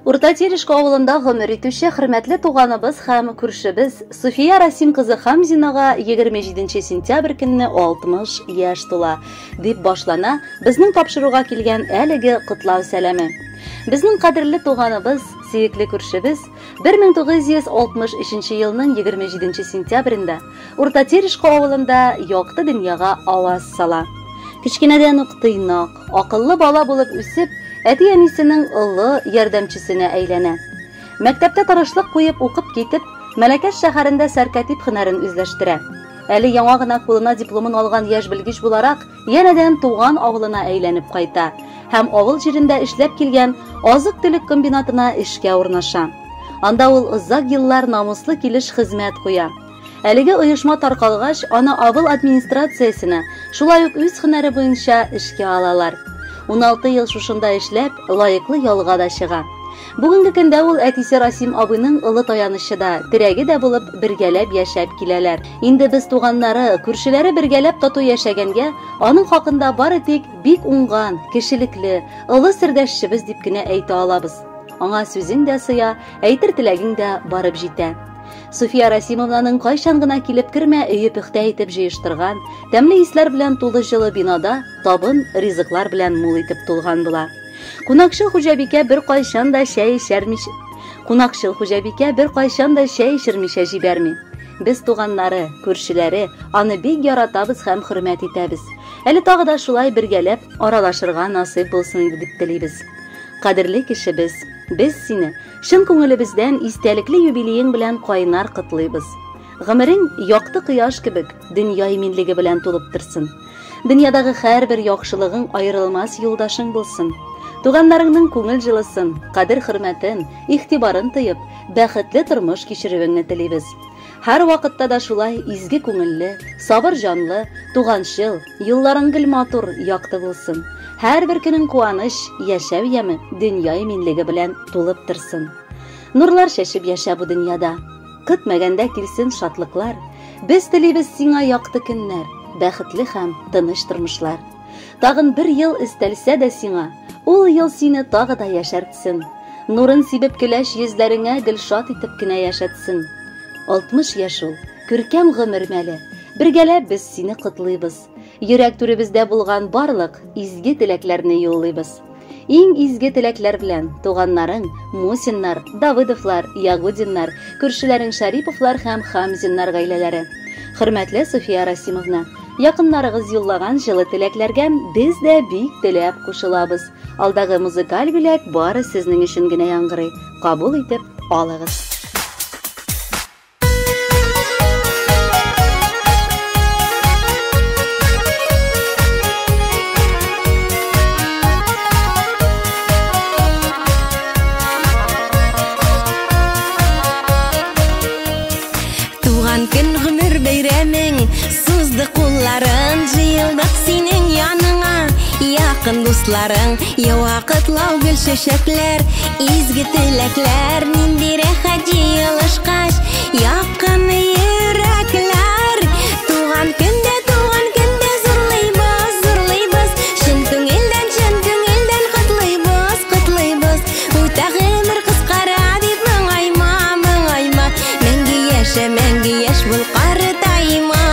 Урта Терешка авылында гомер итүче хөрмәтле туганыбыз һәм күршебез Суфия Расим кызы Хамзинага 27 сентябрь көнне 60 яшь тула, дип башлана безнең тапшыруга килгән әлеге котлау сәламе. Безнең кадерле туганыбыз, сөекле күршебез 1963 елның 27 сентябрендә Урта Терешка авылында якты дөньяга аваз сала. Кечкенәдән үк тыйнак, акыллы бала булып үсеп, әти-әнисенең олы ярдәмчесенә әйләнә. Мәктәптә тырышлык куеп укып китеп, Мәләкәс шәһәрендә сәркатип һөнәрен үзләштерә. Әле яңа гына кулына дипломын алган яшь белгеч буларак, янәдән туган авылына әйләнеп кайта һәм авыл җирендә эшләп килгән азык-төлек комбинатына эшкә урнаша. Анда ул озак еллар намуслы килеш хезмәт куя. Әлеге оешма таркалгач, аны авыл администрациясенә, шулай ук үз һөнәре буенча эшкә алалар. 16 ел шушында эшләп, лаеклы ялга да чыга. Бүгенге көндә ул әтисе Расим абыйның олы таянычы да, терәге дә булып, бергәләп яшәп киләләр. Инде без туганнары, күршеләре бергәләп тату яшәгәнгә, аның хакында бары тик бик уңган, кешелекле, олы сердәшчебез дип кенә әйтә алабыз. Аңа сүзең дә сыя, әйтер теләгең дә барып җитә. Суфия Расимовнаның кайчан гына килеп кермә, өе пөхтә итеп җыештырган, тәмле исләр белән тулы җылы бинада табын ризыклар белән мул итеп тулган була. Кунакчыл хуҗабикә бер кайчан да чәй эчәрмичә Кунакчыл хуҗабикә бер кайчан да чәй эчермичә җибәрми. Без туганнары, күршеләре аны бик яратабыз һәм хөрмәт итәбез. Әле тагы да шулай бергәләп аралашырга насыйп булсын иде дип телибез. Кадерле кешебез, без сине чын күңелебездән истәлекле юбилеең белән кайнар котлыйбыз. Гомерең якты кояш кебек дөнья иминлеге белән тулып торсын. Дөньядагы һәрбер яхшылыгың аерылмас юлдашың булсын. Туганнарыңның күңел җылысын, кадер-хөрмәтен, игътибарын тоеп, бәхетле тормыш кичерүеңне телибез. Һәр вакытта да шулай изге күңелле, сабыр җанлы, туганчыл, юлларың гел матур, якты булсын. Һәрбер көнең куаныч, яшәү яме, дөнья иминлеге белән тулып торсын. Нурлар чәчеп яшә бу дөньяда. Көтмәгәндә килсен шатлыклар. Без телибез сиңа якты көннәр, бәхетле һәм тыныч тормышлар. Тагын бер ел өстәлсә дә сиңа, ул ел сине тагы да яшәртсен. Нурын сибеп көләч йөзләреңә гел шат итеп кенә яшәтсен. 60 яшь ул, күркәм гомер мәле. Бергәләп без сине котлыйбыз. Йөрәк түребездә булган барлык изге теләкләрне юллыйбыз. Иң изге теләкләр белән туганнарың Мусиннар, Давыдовлар, Ягудиннар, күршеләрең Шариповлар һәм Хамзиннар гаиләләре. Хөрмәтле София Расимовна, якыннарыгыз юллаган җылы теләкләргә без дә бик теләп кушылабыз. Алдагы музыкаль бүләк бары сезнең өчен генә яңгырый. Кабул итеп алыгыз. Туган көн гомер бәйрәмең, сузды кулларын, җыелдык синең яныңа, якын дусларың, ява котлау гөл чәчәкләр, изге теләкләр, нинди рәхәт җыелышкач, якын йөрәкләр. Туган көндә, туган көндә зурлыйбыз, зурлыйбыз, чын күңелдән, чын күңелдән котлыйбыз, котлыйбыз. Үтә гомер кыскара дип моңайма, моңайма, мәңге яшә, мәңге яшь бул, картайма.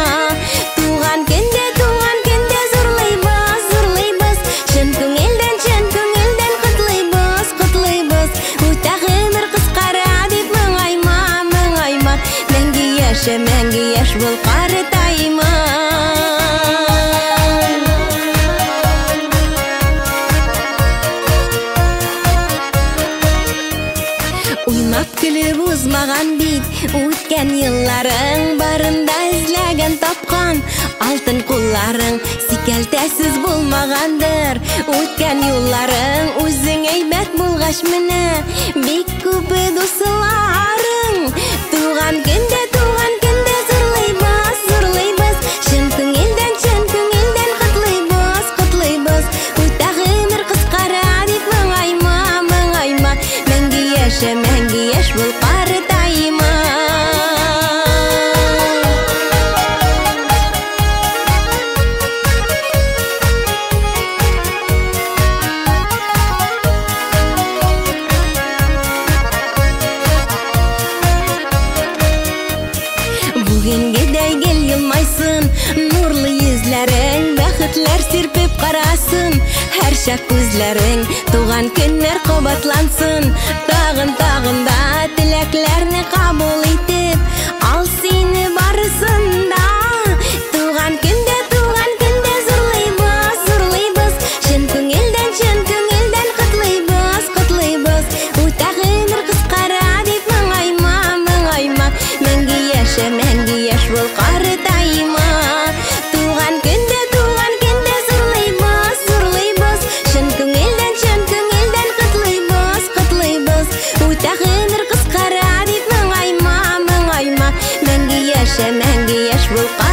Туган көндә, туган көндә зурлыйбыз, зурлыйбыз, чын күңелдән, чын күңелдән котлыйбыз, котлыйбыз. Үтә гомер кыскара дип моңайма, моңайма, мәңге яшә, мәңге яшь бул, картайма. Уйнап көлеп узмаган бит үткән елларың, барында эзләгән тапкан алтын кулларың, сикәлтәсез булмагандыр үткән юлларың. Үзең әйбәт булгач менә бик күп дусларың. Туган көндә, туган көндә зурлыйбыз, зурлыйбыз, чын күңелдән, чын күңелдән котлыйбыз, котлыйбыз. Үтә гомер кыскара дип моңайма, моңайма, мәңге яшә, мәңге яшь бул, картайма. Күзләрең бәхетләр сирпеп карасын, һәрчак күзләрең туган көннәр кабатлансын. Тагын, тагын да теләкләрне кабул итеп, ал сине барысын да. Туган көндә, туган көндә зурлыйбыз, зурлыйбыз, чын күңелдән, чын күңелдән котлыйбыз, котлыйбыз. Үтә гомер кыскара дип моңайма, моңайма, мәңге яшә, мәңге яшь бул, картайма. Туган көндә, туган көндә зурлыйбыз, зурлыйбыз, чын күңелдән, чын күңелдән котлыйбыз, котлыйбыз. Үтә гомер кыскара дип моңайма, моңайма, мәңге яшә, мәңге яшь бул.